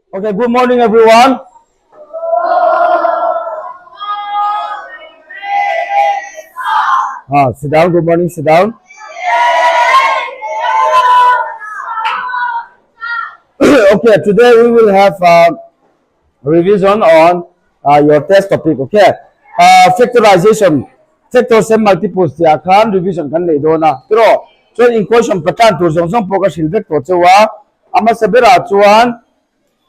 Okay, good morning everyone. Ah, sit down. Good morning, sit down. Okay, today we will have a revision on uh, your test topic. Okay, uh, factorization, factors and multiples tia khan revision kan nei dawn a. Tiro, chuan in question patan tur zawng zawng pawh ka hrilh vek tawh cheu a. A hmasa berah chuan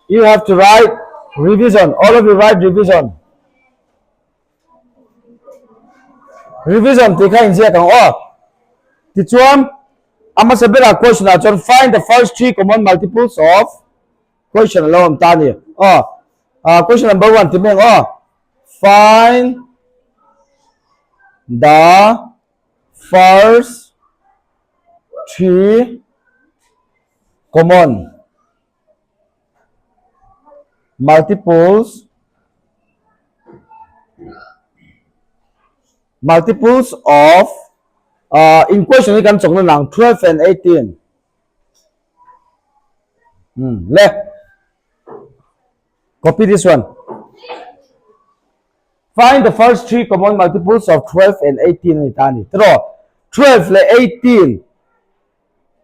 you have to write revision, all of you write revision. Revision tih kha inziak ang aw. Tichuan a hmasa berah question ah chuan find the first three common multiples of question a lo awm ta a ni. Aw, ah question number one ti mai ang aw. Find the first three common multiples multiples of uh, in question hi kan chawkna nang 12 and 18 hmm le copy this one Find the first three common multiples of 12 and 18 a ni ta a ni. Tiraw, 12 leh 18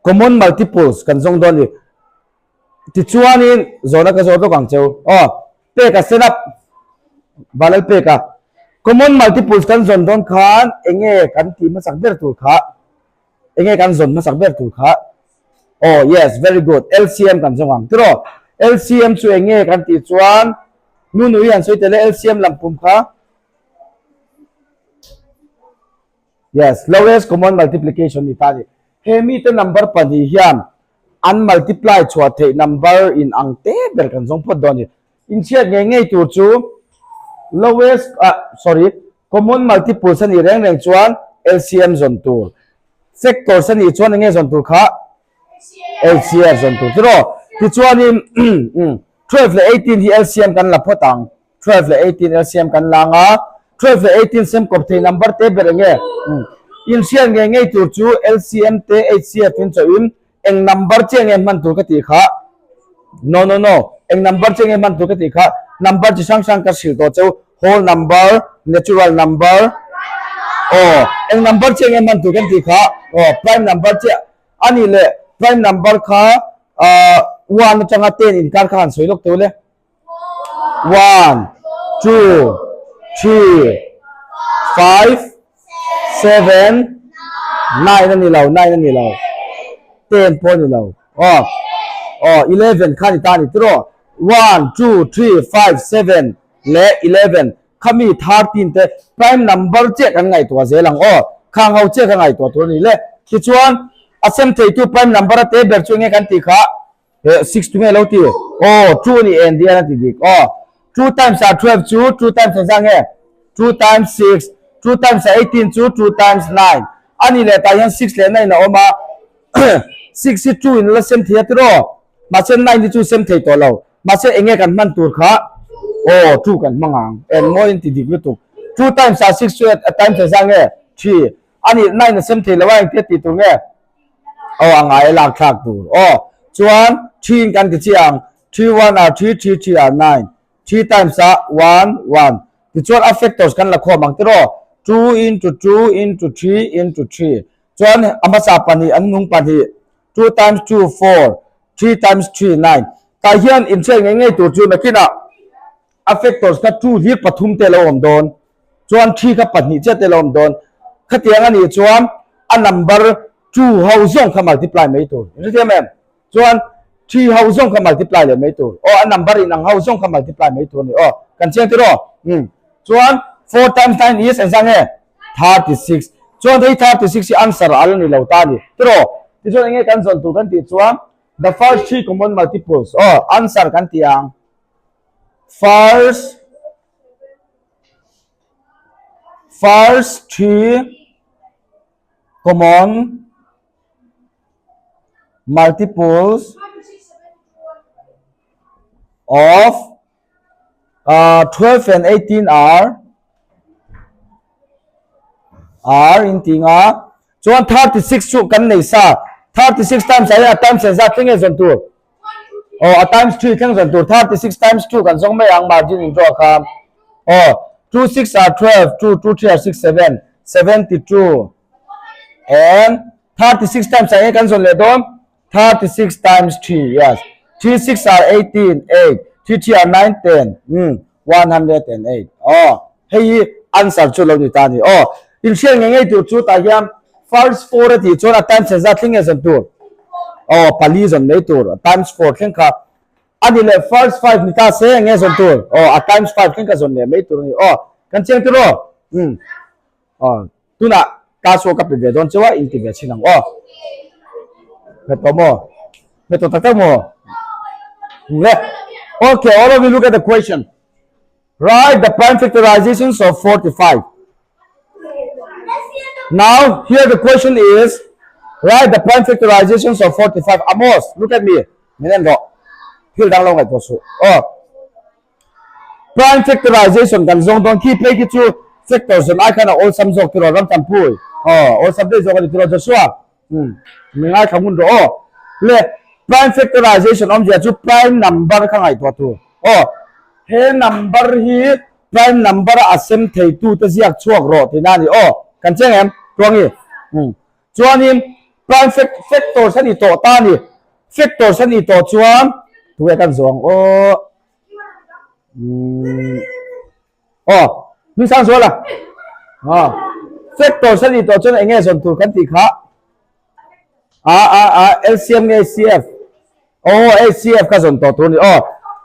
common multiples kan zawng dawn a ni. Tichuanin zawhna ka zawh lawk ang cheu. Aw, peka set up Valal peka common multiples kan zawn dawn khan enge kan tih hmasak ber tur kha enge kan zawn hmasak ber tur kha Aw yes very good LCM kan zawng ang tiraw LCM chu enge kan tih chuan Nu nui han sawi tel e LCM lam pum kha Yes lowest common multiplication ni ta ni he mite number pahnih hian an multiply chhuah theih number in ang te ber kan zawng phawt dawn ni inchhiat ngei ngei tur chu lowest ah sorry common multiples a nih reng reng chuan LCM zawn tur factors a nih chuan enge zawn tur kha LCM zawn tur tiraw tichuanin 12 leh 18 hi LCM kan la phawt ang. 12 leh 18 LCM kan la ang a. 12 leh 18 sem kawp thei number te ber enge? Inhriat ngei ngei tur chu LCM te HCF in chauhin eng number chiah nge hman tur ka tih kha? No no no. Eng number chiah nge hman tur ka tih kha? Number chi hrang hrang ka hrilh tawh cheu. Whole number, natural number. Aw, eng number chiah nge hman tur kan tih kha? Aw, prime number chiah. A nih leh prime number kha one atanga ten inkar kha han sawi lawk teuh le. One, two, three, five, seven, nine a ni lo, nine a ni lo. Ten pawh a ni lo. Aw, aw, eleven kha ni ta a ni tiraw. One, two, three, five, seven leh eleven khami 13 te prime number chiah kan ngaihtuah zel ang aw. Khang ho chiah kha ngaihtuah tur a ni le. Tichuan a sem theitu prime number a te ber chu enge kan tih kha eh 6 tunge lo ti? Aw 2 a ni en dian a ti dik aw. 2 times a 12 chu 2 times engzah nge? 2 times 6, 2 times a 18 chu 2 times 9 a ni leh tah hian 6 leh 9 a awm a 6 hi 2 in la sem thei a tiraw mahse 9 hi chu sem thei tawh lo. Mahse enge kan hman tur kha aw two kan hmang ang en mawi in ti dik lutuk two times ah six chu a times a zang nge three a nih nine a sem thei lo a engtia tih tur nge aw a ngai a lak thlak tur aw chuan three in kan ti chiah ang three one ah three three three ah nine three times ah one one tichuan a factors kan la khawm ang tiraw two into two into three into three chuan a hmasa pahnih an hnung pahnih two times two four three times three nine tah hian inhriat ngei ngei tur chu nakinah a factors kha two hlir pathum te a lo awm dawn chuan three kha pahnih chiah te a lo awm dawn khatiang a nih chuan a number two ho zawng kha multiply mai tur inhrethiam em chuan three ho zawng kha multiply leh mai tur aw a number inang ho zawng kha multiply mai tur a ni aw kan chiang tiraw umm chuan four times nine is engzah nge 36 chuan hei 36 hi answer a la ni lo ta a ni tiraw tichuan enge kan zawn tur kan tih chuan the first three common multiples aw answer kan tih ang first first three common multiples of Uh, 12 and 18 are are in ti nga chuan 36 chu kan nei sa 36 times a times engzat thleng nge zawn tur? Aw a times 3 thleng zawn tur 36 times 2 kan zawng mai ang margin in draw kha. Aw 2 6 are 12 2 2 3 are 6 7 72 and 36 times a eng kan zawn leh dawn 36 times 3 yes 3 6 are 18 8 3 3 are 9 10 um 108 aw hei hi answer chu lo ni ta ni aw inhriat ngei ngei tur chu tah hian first four a tih chuan a times engzat thleng nge zawn tur aw pali zawn mai tur a times four thleng kha a ni leh first five ni ta se eng nge zawn tur aw a times five thleng kha zawn leh mai tur a ni aw kan chiang tur aw um aw tunah class work ka pe ve dawn chauh a inti ve chhin ang aw hmet tawh maw hmet tawh tak tak maw le okay all of you look at the question write the prime factorizations of 45 now here the question is write the prime factorizations of 45 Amos look at me min en rawh thil dang lo ngaihtuah suh aw Prime factorization kan zawng dawn khi phei khi chu factor zawn ai khan a awlsam zawk tiraw ram tam pui aw awlsam daih zawk a ni tiraw Joshua umm mi ngaithla ngun rawh aw le prime factorization awmzia chu prime number kha ngaihtuah tur aw he number hi prime number a sem thei tu te ziak chhuak rawh tihna a ni aw kan cheng em Tluangi umm chuanin prime factors a ni tawh ta a ni factors a ni tawh chuan tunge kan zawng aw. Aw, min sang zual a. Aw, factors a nih tawh chuan eng nge zawn tur kan tih kha? A a a LCM nge HCF? Aw, HCF ka zawn tawh tur a ni. Aw,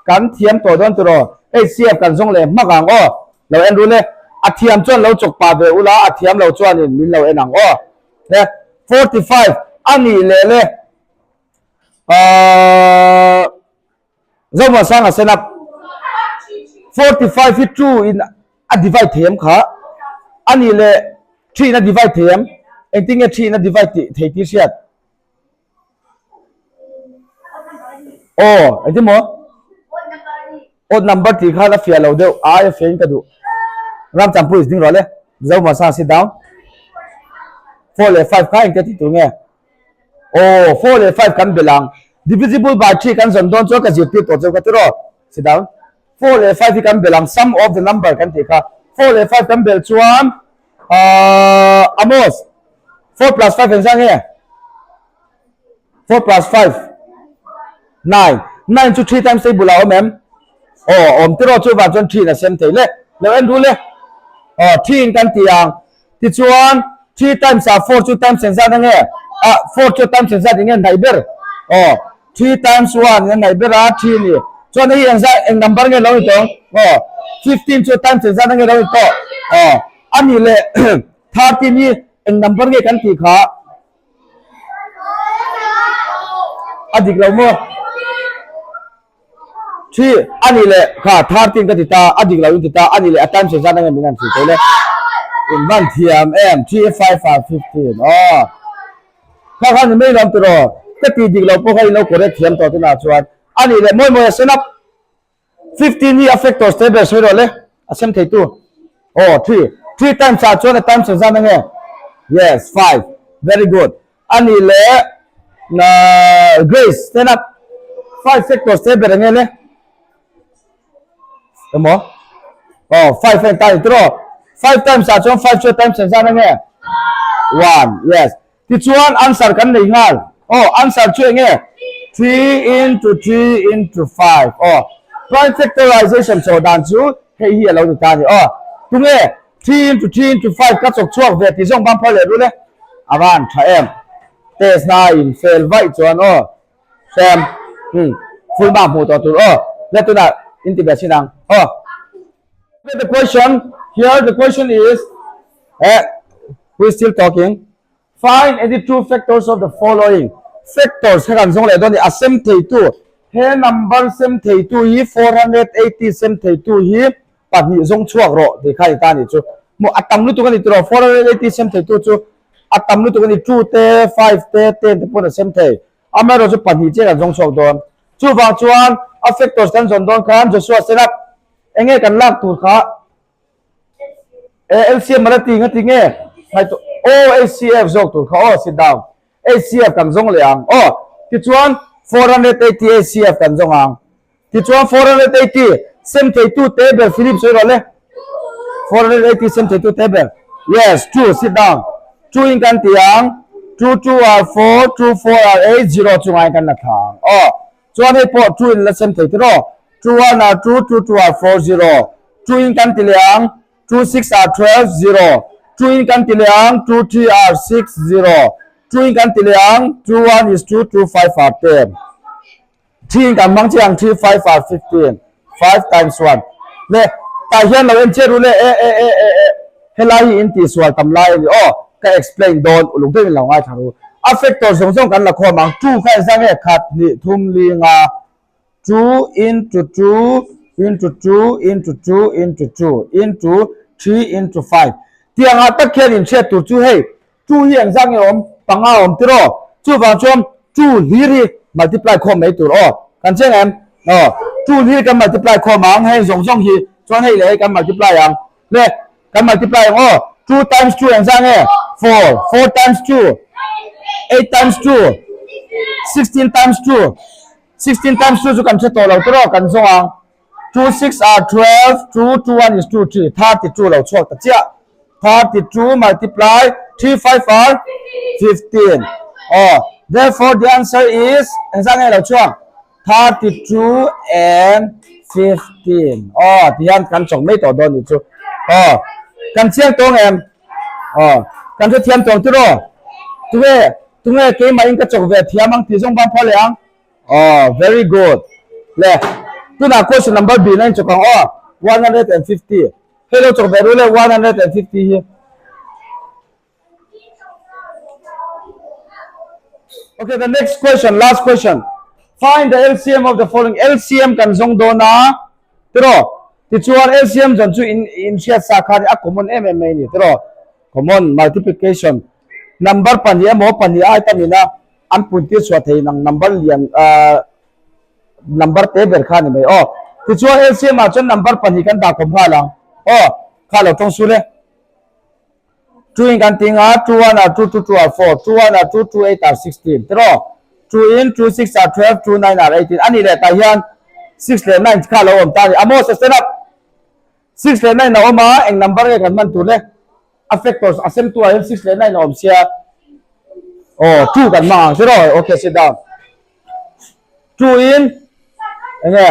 kan thiam tawh dawn tur aw. HCF kan zawng leh hmak ang aw. Lo en rul e. A thiam chuan lo chawk pah ve ula, a thiam lo chuanin min lo en ang aw. He, 45 a nih leh le. Ahh. Zohma sang a sen a 45 hi 2 in a divide thei em kha a nih leh 3 in a divide thei em engtin nge 3 in a divide tih thei tih hriat aw engtin maw odd number tih khan a fiah lo deuh a aia fiah in ka duh Ramchanpui is ding rawh le Zohma sang sit down 4 leh 5 kha engtia tih tur nge Aw, four leh five kan belh ang. Divisible by three kan zawn dawn chuan ka zirtir tawh cheu ka ti rawh. Sit down. Four leh five hi kan belh ang, sum of the number kan tih kha. Four leh five kan belh chuan ahh Amos, four plus five engzah nge? Four plus five, nine. Nine chu three times table ah a awm em? Aw, awm ti rawh chuvang chuan three in a sem thei le. Lo en ru le. Aw, three in kan ti ang. Tichuan, three times ah four chu times engzat a nge? Ah, four chu times engzat eng nge hnaih ber? Aw, three times one in a hnaih ber a, three ni. Chuan hei engzat, eng number nge lo ni tawh ang? Aw, fifteen chu times engzat a nge lo ni tawh? Aw, a nih leh thirteen hi eng number nge kan tih kha? A dik lo maw? Thi, a nih leh kha 13 ka ti ta, a dik lo in ti ta, a nih leh a time seh zat ange min han hrilh thei le. In van thiam em, 3 5 5 15 aw. Kha kha ni mai lawm tiraw, ka ti dik lo pawh kha in lo correct thiam tawh tunah chuan. A nih leh mawi mawi a sen up. 15 hi a factors te ber sawi rawh le, a sem thei tu. Aw, 3, 3 times ah chuan a time seh zat ange. Yes, 5, very good. A nih leh Grace stand up five factors te ber enge le emaw oh five en ta ni tiraw five times ah chuan five chu times engzat enge one yes tichuan answer kan nei nghal oh answer chu enge three into three into five oh prime factorization chawh dan chu hei hi a lo ni ta a ni aw tunge Three into three into five ka chawk chhuak ve tih zawng ban phal leh rul e. A van tha em. Test na in fail vaih chuan aw. Sam, hmm, full mark hmuh tawh tur aw. Le tunah in ti ve chin ang aw. The question here the question is eh who is still talking? Find any two factors of the following factors kha kan zawng leh dawn a ni. A sem theitu he number sem theitu hi 480 sem theitu hi pahnih zawng chhuak rawh tih kha a ni ta a nih chu. Hmuh a tam lutuk a ni tiraw 480 sem theitu chu a tam lutuk a ni two te five te ten te pawn a sem thei. Amaherawhchu chu pahnih chiah kan zawng chhuak dawn. Chuvang chuan a factors kan zawn dawn khan Joshua Senap enge kan lak tur kha LCM ala ti nga ti nge ngaihtuah aw HCF zawk tur kha aw sit down HCF kan zawng leh ang aw tichuan 480 HCF kan zawng ang. Tichuan 480 sem theitu te ber Philip sawi rawh le. 480 sem theitu te ber. Yes, two, sit down. Two in kan ti ang. Two two are four, two four are eight, zero chungah in kan la thla ang. Aw, chuan hei pawh two in la sem thei tiraw. Two one are two, two two are four, zero. Two in kan ti leh ang. Two six are 12, zero. Two in kan ti leh ang. Two three are six, zero. Two in kan ti leh ang. Two one is two, two five are ten. Three in kan hmang chiang three five are 15. Five times one. Le, tah hian lo en chiah ru le e e e e e helai hi in tihsual tam lai a ni aw ka explain dawn uluk deuhin lo ngaithla ru. A factor zawng zawng kan la khawm ang two kha engzah nge khat hnih thum li nga two into two into two into two into two into three into five tiangah tak hian inhriat tur chu hei Two hi engzah nge awm? Panga awm tiraw? Chuvang chuan two hlir hi multiply khawm mai tur aw. Kan chiang em? Aw. Two hlir kan multiply khawm ang, heng zawng zawng hi chuan hei leh hei kan multiply ang. Le, kan multiply ang aw. Two times two engzah nge? Four. Four times two. Eight times two. 16 times two. 16 times two chu kan hre tawh lo tiraw? Kan zawng ang. Two six are 12, two two one is two three, 32 lo chhuak ta chiah. 32 multiply 3 5 are 15. Oh, therefore the answer is engzah nge lo chhuak? 32 and 15. Oh, tihian kan chawk mai tawh dawn ni chu. Oh, kan chiang tawng em? Oh, kan hrethiam tawng tiraw? Tunge, tunge keimahin ka chawk ve thiam ang tih zawng ban phal leh ang? Aw very good le tunah question number B na in chawk ang aw 150 hei lo chawk ve ru le 150 hi Okay, the next question, last question. Find the LCM of the following. LCM kan zong dawn a, tiro. Tichuan LCM zawn chu in in hriat sa kha a common em em mai ni, tiro. Common multiplication. Number pahnih emaw pahnih ai tamina An puntir chhuah thei nang number lian ahh number te ber kha a ni mai aw. Tichuan LCM ah chuan number pahnih kan dah khawm nghal ang aw. Kha lo tawng sul e. Two in kan ti nga two one are two two two are four two one are two two eight are 16 tiraw. Two in two six are 12 two nine are 18 a nih leh tah hian six leh nine kha lo awm ta a ni. Amos a stand up. Six leh nine a awm a eng number nge kan hman tur le. A factors a sem tu ah hian six leh nine a awm sia. Aw two kan hmang ang tiraw okay sit down. Two in enge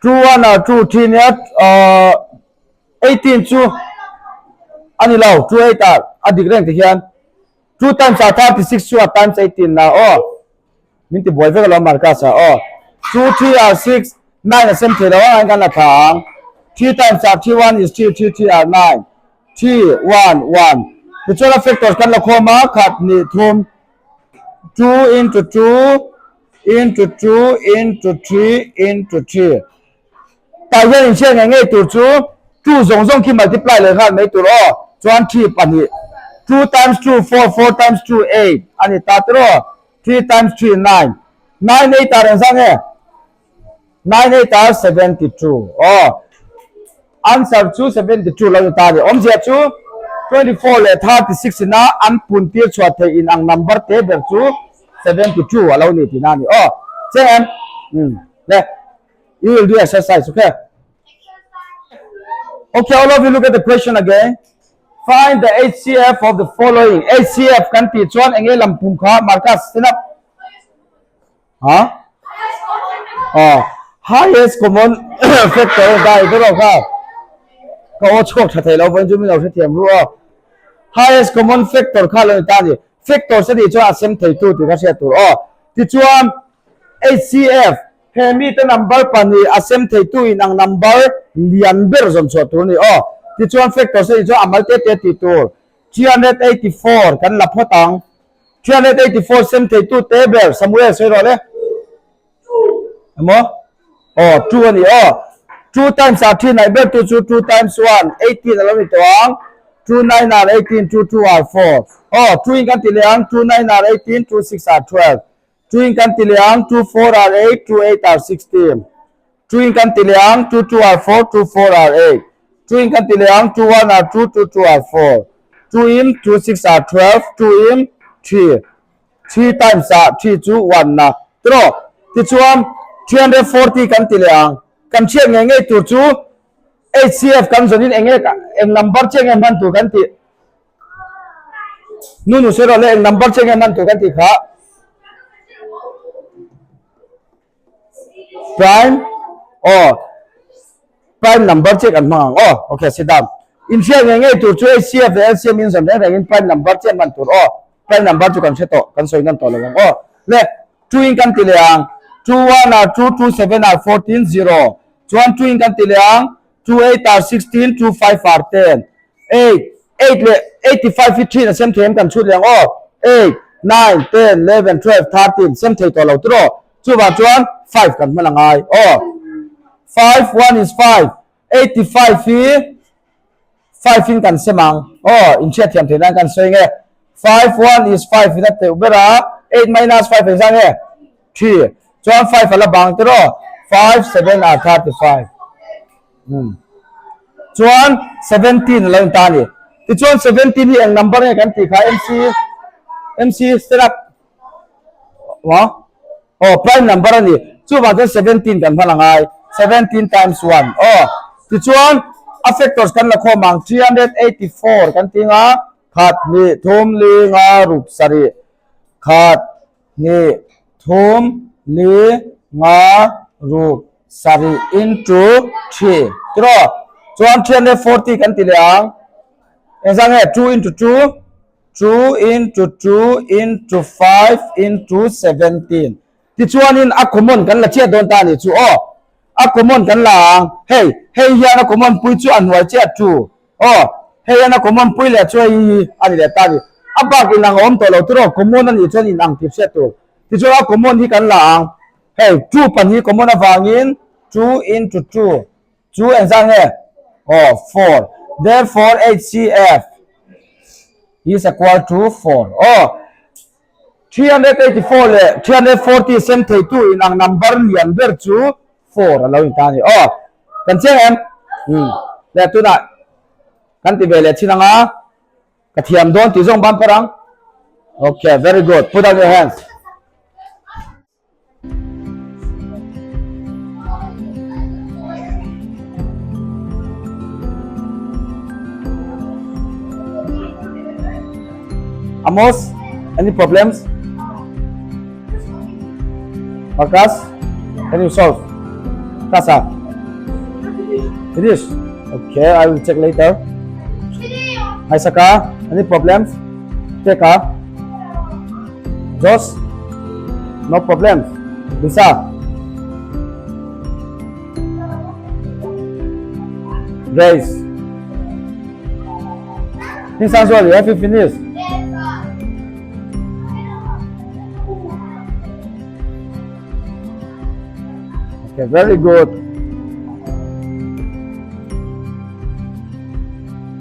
two one ah two three nia uh, 18 chu ani lo two eight ah a dik reng ti hian two times ah 36 chu a times 18 na aw Min ti buai vek alawm Marcus a aw. Two three are six, nine a sem thei lo ang kan la thla ang. Three times are three one is three, three three are nine. Three, one, one. Tichuan a factors kan la khawm a, khat hnih thum. Two into two into two into three into three. Tah hian inhriat ngei ngei tur chu two zawng zawng khi multiply leh nghal mai tur aw. Chuan three pahnih. Two times two four, four times two eight a ni ta tiraw. Three times three nine. Nine eight are engzah nge? Nine eight are 72. Aw. Answer chu 72 lo ni ta ni. Awmzia chu 24 leh 36 ina an pun tir chhuah theih in ang number te ber chu 72 a lo ni tihna a ni. Aw. Cheng em? Hmm. Le. You will do exercise, okay? Okay, all of you look at the question again. Find the HCF of the following. HCF kan tih chuan enge lam pum kha Marcus stand up. Ha? Oh, highest common factor dai ber aw kha. Ka aw chhuak tha thei lo vawiin chu min lo hrethiam ru aw. Highest common factor kha lo ni ta ni. Factor se tih chuan a sem thei tu tih kha hriat tur aw. Tichuan HCF He mite number pahnih a sem theitu in ang number lian ber zawn chhuah tur a ni aw. Tichuan factor se chuan a mal te te tih tur 384 kan la phawt ang. 384 sem theitu te ber Samuel sawi rawh le. Emaw? Aw, two a ni aw. Two times ah three naih ber tu chu two times one, 18 a lo ni tawh ang. Two nine are 18, two two are four. Aw, two in kan ti leh ang, two nine are 18, two six are 12. Two in kan ti leh ang, two four are eight, two eight are 16. Two in kan ti leh ang, two two are four, two four are eight. Two in kan ti leh ang, two one are two, two two are four. Two in, two six are 12, two in, three. 3 times ah 3 chu 1 na tiraw tichuan 340 kan ti leh ang kan hriat ngei ngei tur chu HCF kan zawnin eng nge eng number chiah nge hman tur kan tih nu nu sawi rawh le eng number chiah nge hman tur kan tih kha prime aw prime number chiah kan hmang ang aw okay sit down inhriat ngei ngei tur chu HCF leh LCM in zawn reng reng in prime number chiah hman tur aw prime number chu kan hre tawh kan sawi nawn tawh lo ang aw le 2 in kan ti leh ang 2 1 are 2 2 7 are 14 0 chuan 2 in kan ti leh ang 2 8 are 16 2 5 are 10 8 8 leh 85 hi 3 in a sem thei em kan chhut leh ang aw 8 9 10 11 12 13 sem thei tawh lo tiraw chuvang chuan 5 kan hman a ngai aw 5 1 is 5 85 hi 5 in kan sem ang aw inhriat thiam theih nan kan sawi nge 5 1 is 5 in a teuh ber a 8 minus 5 engzah nge 3 chuan 5 a la bang tiraw 5 7 are 35 um chuan 17 a lo in ta a ni tichuan 17 hi eng number nge kan tih kha MC MC stand up Maw? Aw, prime number a ni. Chuvang chuan 17 kan hman a ngai. 17 times 1. Aw, tichuan a factors kan la khawm ang 384 kan ti nga. Khat, hnih, thum, li, nga, ruk, sarih. Khat, hnih, thum, li, nga, ruk, sarih into 3. Tiraw? Chuan 340 kan ti leh ang. Engzah nge? 2 into 2. 2 into 2 into 5 into 17 tichuanin a common kan la chiah dawn ta a nih chu aw a common kan la ang hei hei hian a common pui chu a hnuai chiah 2 aw hei hian a common pui leh chu hei hi a ni leh ta a ni a bak inang a awm tawh lo tiraw common a nih chuan inang tih hriat tur tichuan a common hi kan la ang hei 2 pahnih common avangin 2 into 2 Chu engzah nge? Aw, 4. Therefore, HCF is equal to 4. Aw, 384 leh 340 sem theitu inang number lian ber chu 4 a lo in ta a ni. Aw, kan chiang em? Hmm. Leh tunah kan ti ve leh chin anga ka thiam dawn tih zawng ban par ang. Okay, very good. Put down your hands. Amos, any problems? Marcus, can you solve? Kasa. Finish. Okay, I will check later. Isaka, any problems? Check ah. Josh, no problem. Lisa. Grace. Hing Sang you have you finished? Okay, very good.